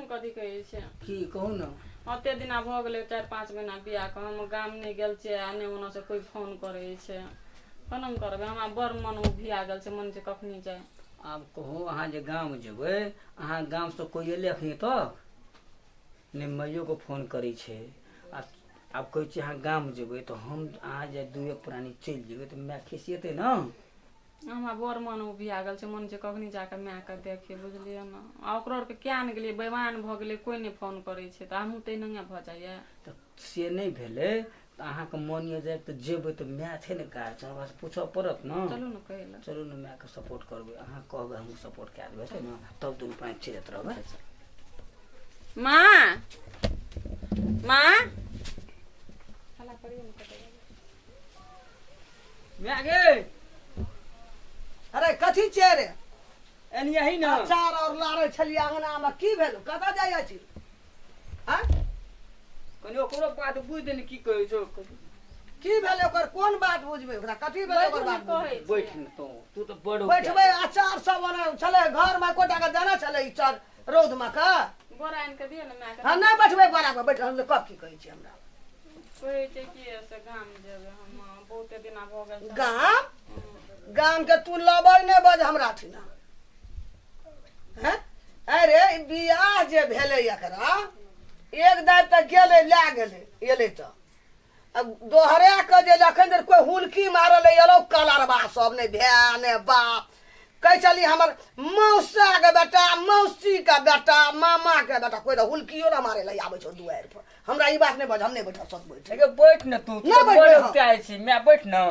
कथी कहै छै। की कहू ने। ओते दिना भऽ गेलै 4-5 महीना बियाहके, हम गाम नहि गेल छियै आ नहि ओनऽसँ कोइ फोन करै छै। केना करबै? हमरा बड़ मन उभिया गेल छै, मन छै कखनी जाय। आब कहू, अहाँ जे गाम जेबै, अहाँ गामसँ कोइ एलै अखनी तक नहि? माइयोके फोन करै छै। आ आब कहै छी अहाँ गाम जेबै तऽ हम अहाँ जे दुए प्राणी चलि जेबै तऽ माय खिसियेतै ने। हमरा बड़ मन उभिया गेल छै, मन छै कखनी जाकऽ मायके देखियै, बुझलियै ने? आ ओकरो आरके किया नहि गेलियै, बेमान भऽ गेलै, कोइ नहि फोन करै छै तऽ हमहूँ तहिनाए भऽ जाइए। तऽ से नहि भेलै तऽ अहाँके मन यऽ जाइके तऽ जेबै, तऽ माय छै ने गार्जियन, ओकरासँ पूछऽ पड़त ने। चलू ने कहै लए। चलू ने, मायके सपोर्ट करबै। अहाँ कहबै, हमहूँ सपोर्ट कए देबै, हेतै ने? तब दुनू प्राणी चलि जाइत रहबै। माँ, माँ, हल्ला करियौ ने कतौ। माय गे। अरे, कथी छियै रे? एनियही ने। अचार और लारै छलियै अंगना मे, की भेल? कतऽ जाइ छी? आँय? कनि ओकरो बात बुझि दे ने, की कहै छौ। की भेलै? ओकर कोन बात बुझबै? ओकरा कथी भेलै? ओकर बात बुझबै? बैठ ने तू, तू तऽ बड़ बैठबै। अचार सब ओना छलै घर मे, एकोटा के देने छलै ई चर रौद मे के। बोरा आनि कऽ दियौ ने मायके। हम नहि बैठबै बोरा पर, बैठ। हम कब की कहै छी हमरा? कहै छै कि से गाम जेबै हम, बहुते दिना भऽ गेल छै। गाम गाम के तू लबै नहि बज हमरा ठिना हैं। अरे, ई बियाह जे भेलै एकरा, एक दाइ तऽ गेलै, लए गेलै, एलै तऽ आ दोहरा के जे अखन धरि कोइ हुलकी मारल एलौ कलरबा सब, नहि भाय नहि बाप। कहै छली हमर मौसा के बेटा, मौसी के बेटा, मामा के बेटा, कोइ तऽ हुलकियो ने मारे लए आबै छौ दुआरि पर। हमरा ई बात नहि बज, हम नहि बैठब, सब बैठ। हे बैठ ने तू। नहि बैठबै हम। चाहै छी मैं, बैठ ने।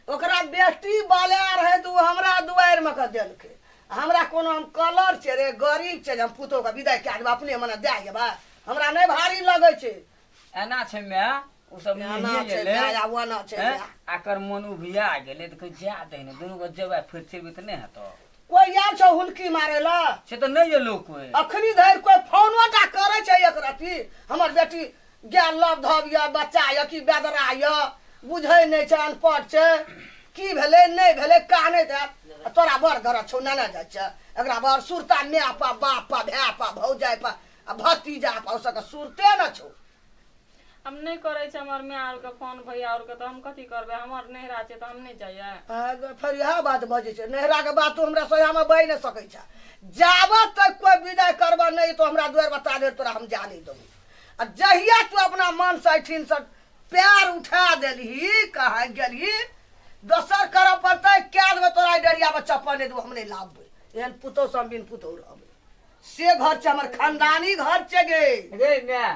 ओकरा बेटी बला रहै तऽ ओ हमरा दुआरिमे कऽ देलकै। हमरा कोनो हम कलर छै रे, गरीब छै जे हम पुतोहके विदाइ कए देबै, अपने मने दए जेबै? हमरा नहि भारी लगै छै। एना छै माय, ओ सब एना नहिये छै गेलै। माय, आ ओना छै हैं? माय। आकर मन उभिया गेलै तऽ कहै जा दही ने, दुनू गोटे जेबै, फिर चलबै तऽ नहि हेतौ। कोइ आयल छौ हुलकी मारै लए? से तऽ नहि एलौ कोइ। अखनी धरि कोइ फोनो टा करै छै एक रति? हमर बेटी गेल लव धब यऽ, बच्चा यऽ कि बेदरा यऽ, बुझै नहि छै, अनपढ़ छै, की भेलै नहि भेलै कानैत हैत। आ तोरा बड़ गरज छौ, नेने जाइ छै। एकरा बड़ सुरता माय पा, बाप पा, भाय पा, भौजाइ पा आ भतीजा पा, ओ सबके सुरते ने छौ। हम नहि करै छै हमर माय आरके फोन, भैया आरके, तऽ हम कथी करबै? हमर नैहरा छै तऽ हम नहि जाइए? फेर इएह बात बजै छै। नैहराके बात तू हमरा सोझामे बाजि नहि सकै छै। जाबत तक कोइ विदाइ करबऽ नहि तो हमरा दुआरि बता दे, तोरा हम जा नहि देबौ। आ जहिया तू अपना मनसँ एहिठिनसँ पैर उठा देलही, कहाँ गेलही, दोसर करऽ पड़तै, कए देबै तोरा डरियामे चप्पल नहि देबौ, हम नहि लाबबै। एहन पुतहु से हम बिन पुतहु रहबै। से घर छै हमर, खानदानी घर छै गे। रे माय,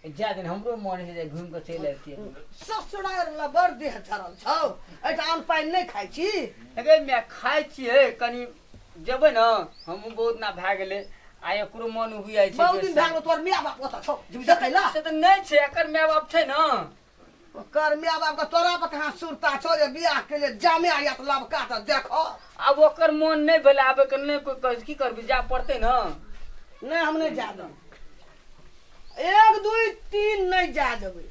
जा दिन हमरो मन है जे घूमि कऽ चलि अबितियै। ससुरारि लए बड़ देह चढ़ल छौ। एहिठाम अन्न पानि नहि खाइ छी? गे माय, खाइ छियै। कनि जेबै ने, हमहूँ बहुत ना भए गेलै आ एकरो मन उबि जाइ छै। बहुत दिन भए गेल। तोहर माय बाप ओतऽ छौ जेबी देखै लए? से तऽ नहि छै, एकर माय बाप छै ने। ओकर माय बाप के तोरा पर कहाँ सुरता छौ जे बियाह के लिए जामे आयत लबका तऽ देखो। आब ओकर मन नहि भेलै आबैके, नहि कोइ कहै छै, की करबै, जाय पड़तै ने। नहि, हम नहि जा देब। 1 2 3, नहि जा देबै।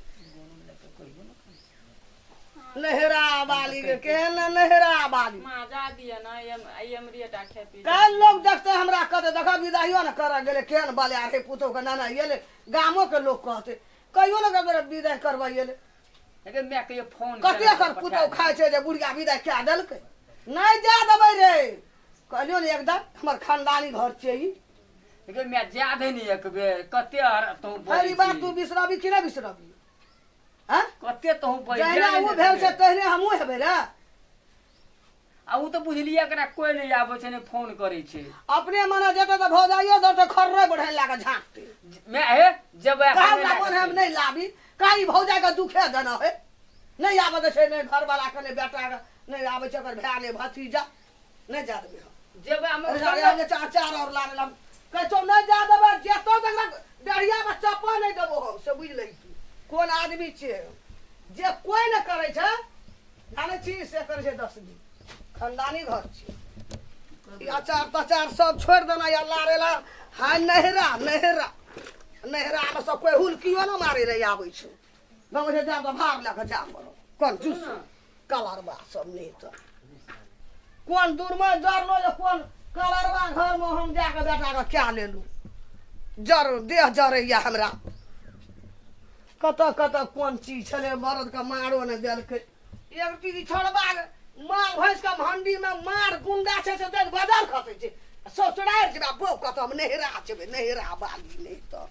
नहरा बाली के केहन ने नहरा बाली। माँ, जा दिअ ने, एमरिएटा खेपी। काल्हि लोग देखते हमरा, कहते देखऽ, विदाइयो ने करऽ गेलै, केहन बलिया रे पुतोह के नाना एलै। गामो के लोग कहते, कहियो ने ककरो विदाइ करबै एलै। रे माय, कहियो फोन कते एकर पुतोह खाइ छै जे बुढ़िया विदाइ कए देलकै? नहि जा देबै रे, कहलियौ ने एकदम, हमर खानदानी घर छियै ई। गे माय, जा दे ने एक बेर, कते हर तू फेर ई बात तू बिसरबी कि नहि बिसरबी? हँ? कते तू बोलै? जहिना ओ भेल छै तहिने हमहूँ हेबै रे। आ ओ तऽ बुझलियै, एकरा कोइ नहि आबै छै, नहि फोन करै छै। अपने मने जेतै तऽ भौजाइयो दौड़तै, खर्रे बढ़ै लए कऽ झाँकतै। माय हे, जेबै। कहब ना मन हम नहि लाबी कहीं भौजाइ के दुखे देना है। नहि आबऽ दै छै, नहि घरवाला के, नहि बेटा के, नहि आबै छै ओकर भाय, नहि भतीजा। नहि जा देबै हम। जेबै हम। अरे, चार और लारे हम कहै छौ, नहि जा देबै। जेतौ तऽ एकरा डरियामे चप्पल नहि देबो हम, से बुझि लै तू कोन आदमी छियै। जे कोइ नहि करै छै, जानै छी, से करै छै 10 दिन। खानदानी घर छियै ई। अचार तचार सब छोड़ि देना या लारे ला। हाय नहिरा, नहिरा, नहिरामे सब कोइ हुलकियो ने मारे रहि आबै छै। गाँव छै, जा तऽ भार लए कऽ जा पड़ो। कंजूस कलरबा सब। नहि तऽ कोन दूरमे जरलो जे कोन कलरबा घरमे हम जाकऽ बेटाके कए लेलहुँ। जर देह जरैया हमरा। कतऽ कतऽ कोन चीज छलै, मरदके मारो नहि देलकै। एक चीज ई छोड़बा माल भैंसके भंडीमे मार गुंडा छै से देख बजर खसै छै। ससुरारि जेबै बौ, कतऽ हम नैहरा जेबै, नैहरा बाली नहि तऽ।